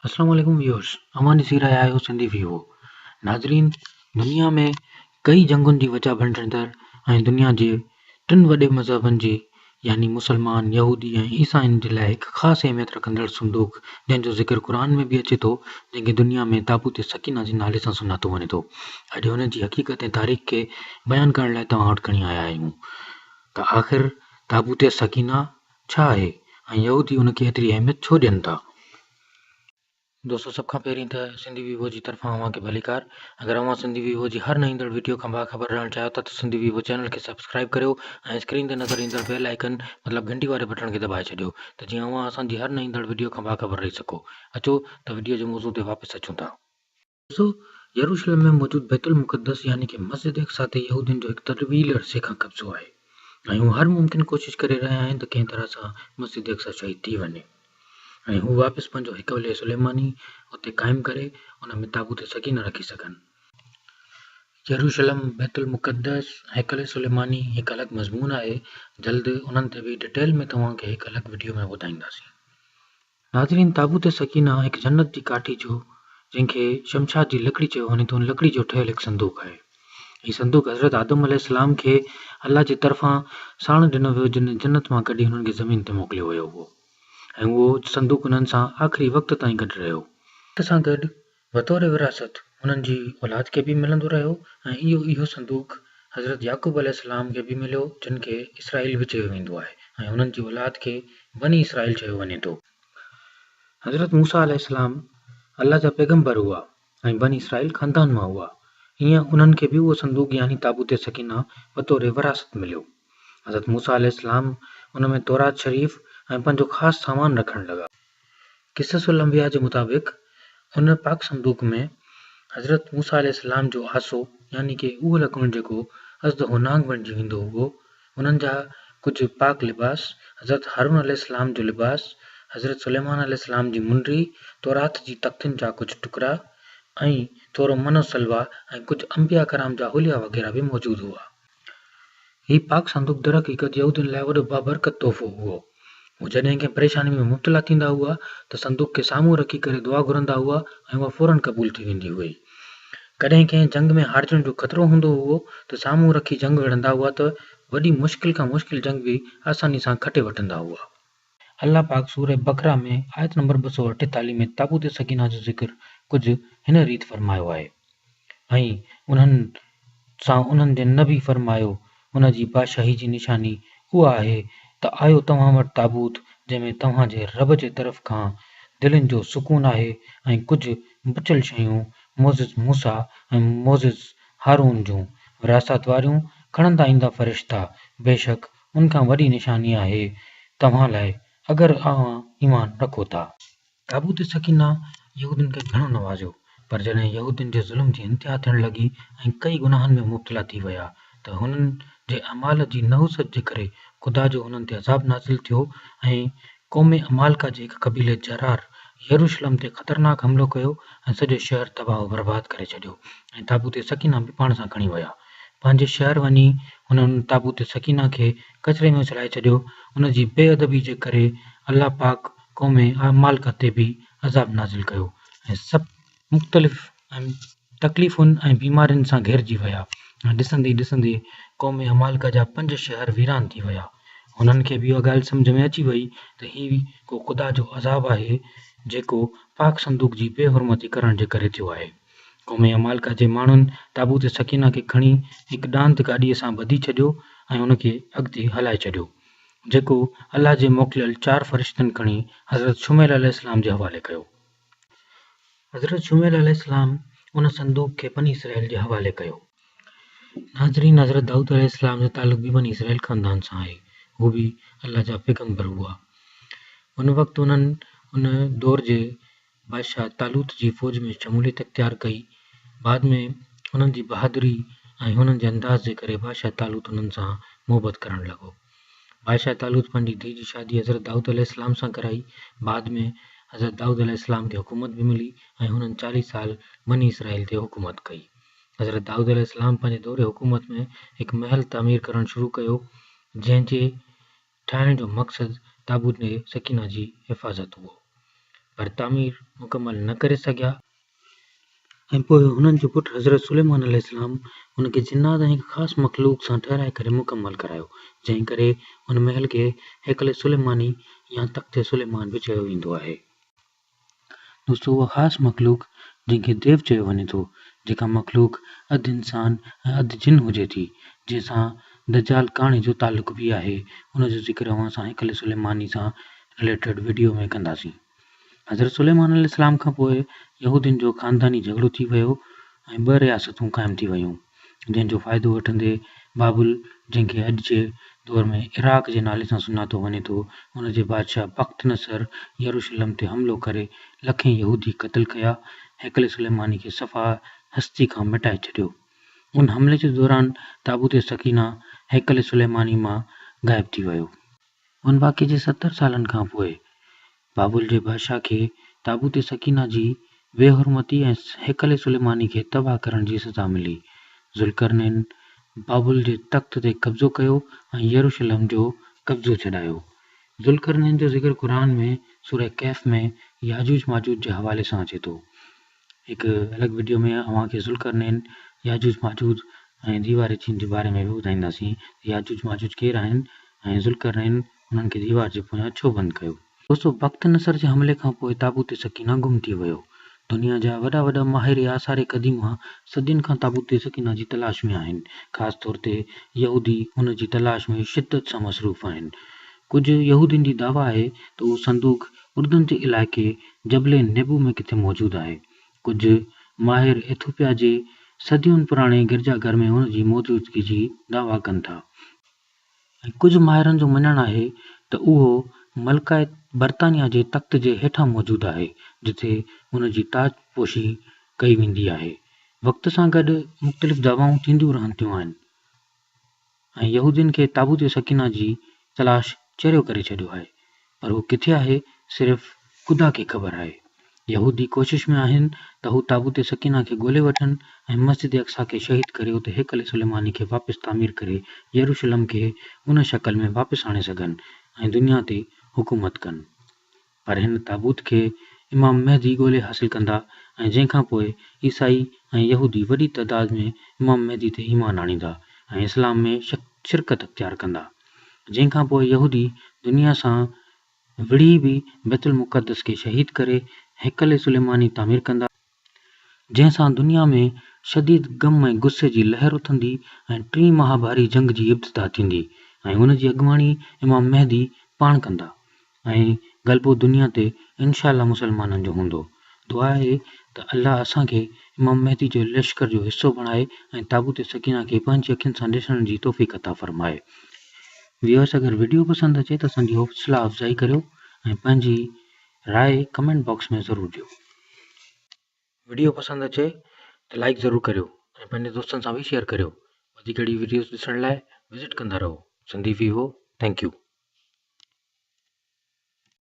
السلام عليڪم ويورز اوهان ڏسي رهيا آهيو سنڌي ويوو ناظرين دنيا ۾ ڪئي جنگن جي وجه بڻجندڙ ۽ دنيا جي ٽن وڏي مذهبن جي يعني مسلمان يهودي ۽ عيسائين جي لاء هڪ خاص اهميت رکندڙ صندوق جنهن جو ذڪر قرآن ۾ به اچي ٿو جنهن کي دنيا ۾ تابوت سڪينه جي نالي سان سڃاتو وڃي ٿو اڄ ان جي حقيقت ۽ تاريخ کي بيان ڪرڻ لاء توهان وٽ کڻي آيا آهيون ته آخر تابوت سڪينه ڇا آهي ۽ يهودي ان کي ايتري اهميت ڇو ڏين ٿا؟ دوستو سڀ کان پهرين ته سنڌي ويوو جي طرفان اوهان کي ڀليڪار اگر اوهان سنڌي ويوو جي هر نئين ايندڙ وڊيو کان باخبر رهڻ چاهيو ٿا ته سنڌي ويوو چينل کي سبسڪرائيب ڪريو ۽ اسڪرين تي نظر ايندڙ بيل آئيڪن مطلب گهنٽي واري بٽڻ کي دٻائي ڇڏيو ته جيئن اوهان اسان جي هر نئين ايندڙ وڊيو کان باخبر رهي سگهو اچو ته وڊيو جي موضوع تي واپس اچون ٿا. دوستو! يروشلم ۾ موجود بيت المقدس يعني ڪه مسجد اقصيٰ تي يهودين جو هڪ طويل عرصي کان قبضو آهي ۽ هو هر ممڪن ڪوشش ڪري رهيا آهن ته ڪنهن طرح سان مسجد اقصيٰ شهيد ٿي وڃي ۽ هو واپس پنهنجو هڪ سليماني اتي قائم ڪري ان ۾ تابوت سڪينه رکي سگهن. يروشلم، بيت المقدس، هيڪل سليماني هڪ الڳ مضمون آهي، جلد انهن تي به ڊيٽيل ۾ توهان کي هڪ الڳ وڊيو ۾ ٻڌائينداسين. ناظرين تابوت سڪينه هڪ جنت جي ڪاٺي جو جنهن کي شمشاد جي لڪڙي چيو وڃي ٿو ان لڪڙي جو ٺهيل هڪ صندوق آهي. هي صندوق حضرت آدم عليه السلام کي الله جي طرفان ساڻ ڏنو ويو جڏهن جنت مان ڪڍي هنن کي زمين تي موڪليو ويو هو ۽ اهو صندوق انهن سان آخري وقت تائين گڏ رهيو. سان گڏ بطور وراثت انهن جي اولاد کي به ملندو رهيو ۽ اهو اهو صندوق حضرت يعقوب عليه السلام کي به مليو جن کي اسرائيل به چيو ويندو آهي ۽ انهن جي اولاد کي بني اسرائيل چيو وڃي ٿو. حضرت موسيٰ عليه السلام الله جا پيغمبر هئا ۽ بني اسرائيل خاندان مان هئا ايئن انهن کي به اهو صندوق يعني تابوت سڪينه بطور وراثت مليو. حضرت موسيٰ عليه السلام ان ۾ تورات شريف ۽ پنهنجو خاص سامان رکڻ لڳا. قصص الانبياء جي مطابق ان پاڪ صندوق ۾ حضرت موسيٰ عليه السلام جو عصو يعني ڪه اهو لڪڻ جيڪو ازدهو نانگ بڻجي ويندو هئو، انهن جا ڪجهه پاڪ لباس، حضرت هارون عليه السلام جو لباس، حضرت سليمان عليه السلام جي منڊي، تورات جي تختين جا ڪجهه ٽڪرا ۽ ٿورو من و سلويٰ ۽ ڪجهه انبياء ڪرام جا حليا وغيره به موجود هئا. هي پاڪ صندوق درحقيقت يهودين لاء وڏو بابرڪت تحفو هئو. هو جڏهن ڪنهن پريشاني ۾ مبتلا ٿيندا هئا ته صندوق کي سامهون رکي ڪري دعا گهرندا هئا ۽ اها فوراً قبول ٿي ويندي هئي. ڪڏهن ڪنهن جنگ ۾ هارجڻ جو خطرو هوندو هئو ته سامهون رکي جنگ وڙهندا هئا ته وڏي مشڪل کان مشڪل جنگ به آساني سان کٽي وٺندا هئا. الله پاڪ سورة بقره ۾ آيت نمبر 248 ۾ تابوت سڪينه جو ذڪر ڪجهه هن ريت فرمايو آهي. ۽ انهن سان انهن جي نبي فرمايو، ان جي بادشاهي جي نشاني اها آهي ته آيو توهان وٽ تابوت جنهن ۾ توهان جي رب جي طرف کان دلين جو سڪون آهي ۽ ڪجهه بچيل شيون معزز موسيٰ ۽ معزز هارون جون، وراثت واريون، کڻندا ايندا فرشتا، بيشڪ ان کان وڏي نشاني آهي توهان لاء اگر اوهان ايمان رکو ٿا. تابوت سڪينه يهودين کي گهڻو نوازيو، پر جڏهن يهودين جي ظلم جي انتها ٿيڻ لڳي ۽ ڪئي گناهن ۾ مبتلا ٿي ويا ته هنن جي اعمال جي نحوست جي ڪري خدا جو هنن تي عذاب نازل ٿيو ۽ قوم عمالقه جي هڪ قبيلي جرار يروشلم تي خطرناڪ حملو ڪيو ۽ سڄو شهر تباهه و برباد ڪري ڇڏيو ۽ تابوت سڪينه به پاڻ سان کڻي ويا. پنهنجي شهر وڃي هنن ان تابوت سڪينه کي ڪچري ۾ اڇلائي ڇڏيو. ان جي بي ادبي جي ڪري الله پاڪ قوم عمالقه تي به عذاب نازل ڪيو ۽ سڀ مختلف تڪليفن ۽ بيمارين سان گهيرجي ويا ۽ ڏسندي ئي ڏسندي قوم عمالقه جا پنج شهر ويران ٿي ويا. هنن کي به اها ڳالهه سمجهه ۾ اچي وئي ته هي ڪو خدا جو عذاب آهي جيڪو پاڪ صندوق جي بي حرمتي ڪرڻ جي ڪري ٿيو آهي. قوم عمالقه جي ماڻهن تابوت سڪينه کي کڻي هڪ ڏاند گاڏيء سان ٻڌي ڇڏيو ۽ ان کي اڳتي هلائي ڇڏيو. جيڪو الله جي موڪليل چار فرشتن کڻي حضرت شميل عليه السلام جي حوالي ڪيو. حضرت شميل عليه السلام ان صندوق کي بني اسرائيل جي حوالي ڪيو. ناظرين حضرت دائود عليه السلام جو تعلق به بني اسرائيل خاندان سان آهي. هو به الله جا پيغمبر هئا. ان وقت انهن ان دور جي بادشاهه طالوت جي فوج ۾ شموليت اختيار ڪئي. بعد ۾ هنن جي بهادري ۽ هنن جي انداز جي ڪري بادشاهه طالوت هنن سان محبت ڪرڻ لڳو. بادشاهه طالوت پنهنجي ڌيء جي شادي حضرت دائود عليه السلام سان ڪرائي. بعد ۾ حضرت دائود عليه السلام کي حڪومت به ملي ۽ هنن 40 سال بني اسرائيل تي حڪومت ڪئي. حضرت دائود عليه السلام پنهنجي دور حڪومت ۾ هڪ محل تعمير ڪرڻ شروع ڪيو، جنهن جي ٺاهڻ جو مقصد تابوت سڪينه جي حفاظت هئو. پر تعمير مڪمل نه ڪري سگهيا. ۽ پوء هنن جو پٽ حضرت سليمان عليه السلام ان کي جنات ۽ هڪ خاص مخلوق سان ٺهرائي ڪري مڪمل ڪرايو، جنهن ڪري ان محل کي هيڪل سليماني يا تخت سليمان به چيو ويندو آهي. دوستو اها خاص مخلوق جنهن کي ديو چيو وڃي ٿو، جيڪا مخلوق اڌ انسان ۽ اڌ جن هجي ٿي، جنهن سان دجال ڪاڻي جو تعلق به آهي، ان جو ذڪر اوهان سان هيڪل سليماني سان رليٽيڊ وڊيو ۾ ڪنداسين. حضرت سليمان عليه السلام کان پوء يهودين جو خانداني جهڳڙو ٿي ويو ۽ ٻه رياستون قائم ٿي ويون، جنهن جو فائدو وٺندي بابل جنهن کي اڄ جي دور ۾ عراق جي نالي سان سڃاتو وڃي ٿو، ان جي بادشاهه بخت نصر يروشلم تي حملو ڪري لکين يهودي قتل ڪيا، هيڪل سليماني کي صفحه هستي کان مٽائي ڇڏيو. ان حملي جي دوران تابوت سڪينه هيڪل سليماني مان غائب ٿي ويو. ان واقعي جي 70 سالن کان پوء بابل جي بادشاهه کي تابوت سڪينه جي بي حرمتي ۽ هيڪل سليماني کي تباهه ڪرڻ جي سزا ملي. ذوالقرنين بابل جي تخت تي قبضو ڪيو ۽ يروشلم جو قبضو ڇڏايو. ذوالقرنين جو ذڪر قرآن ۾ سوره ڪهف ۾ ياجوج ماجوج جي حوالي سان اچي ٿو. هڪ الڳ وڊيو ۾ اوهان کي ذوالقرنين، ياجوج ماجوج ۽ ديوار چين جي باري ۾ به ٻڌائينداسين ته ياجوج ماجوج ڪير آهن ۽ ذوالقرنين انهن کي ديوار جي پويان ڇو بند ڪيو. دوستو بخت نصر جي حملي کان پوء تابوت سڪينه گم ٿي ويو. دنيا جا وڏا وڏا ماهر آثار قديمه صدين کان تابوت سڪينه جي تلاش ۾ آهن. خاص طور تي يهودي ان جي تلاش ۾ شدت سان مصروف آهن. ڪجهه يهودين جي دعويٰ آهي ته اهو صندوق اردن جي علائقي جبل نيبو ۾ ڪٿي موجود آهي. ڪجهه ماهر ايٿوپيا جي صديون پراڻي گرجا گهر ۾ ان جي موجودگي جي دعويٰ ڪن ٿا ۽ ڪجهه ماهرن جو مڃڻ آهي ته اهو ملڪه برطانيه جي تخت جي هيٺان موجود آهي جتي ان جي تاج پوشي ڪئي ويندي آهي. وقت سان گڏ مختلف دعوائون ٿينديون رهنديون آهن. ۽ يهودين کي تابوت سڪينه جي تلاش چريو ڪري ڇڏيو آهي، پر هو ڪٿي آهي صرف خدا کي خبر آهي. يهودي ڪوشش ۾ آهن ته هو تابوت سڪينه کي ڳولي وٺن ۽ مسجد اقصيٰ کي شهيد ڪري اتي هيڪل سليماني کي واپس تعمير ڪري يروشلم کي ان شڪل ۾ واپس آڻي سگهن ۽ دنيا تي حڪومت ڪن. پر هن تابوت کي امام مهدي ڳولي حاصل ڪندا ۽ جنهن کان پوء عيسائي ۽ يهودي وڏي تعداد ۾ امام مهدي تي ايمان آڻيندا ۽ اسلام ۾ شرڪت اختيار ڪندا. جنهن کان پوء يهودي دنيا سان وڙهي به بيت المقدس کي شهيد ڪري هيڪل سليماني تعمير ڪندا. جنهن سان دنيا ۾ شديد غم ۽ غصي جي لهر اٿندي ۽ ٽين مهاڀاري جنگ جي ابتدا ٿيندي ۽ ان جي اڳواڻي امام مهدي پاڻ ڪندا ۽ غلبو دنيا تي انشاء الله مسلمانن جو هوندو. دعا آهي ته الله اسان کي امام مهدي جي لشڪر جو حصو بڻائي ۽ تابوت سڪينه کي پنهنجي اکين سان ڏسڻ جي توفيق عطا فرمائي. ويورس اگر وڊيو پسند اچي ته اسان جي حوصلا افزائي ڪريو ۽ پنهنجي راء ڪمينٽ باڪس ۾ ضرور ڏيو. وڊيو پسند اچي ته لائيڪ ضرور ڪريو ۽ پنهنجي دوستن سان به شيئر ڪريو. وڌيڪ اهڙي وڊيوز ڏسڻ لاء وزٽ ڪندا رهو سنڌي ويوو thank you.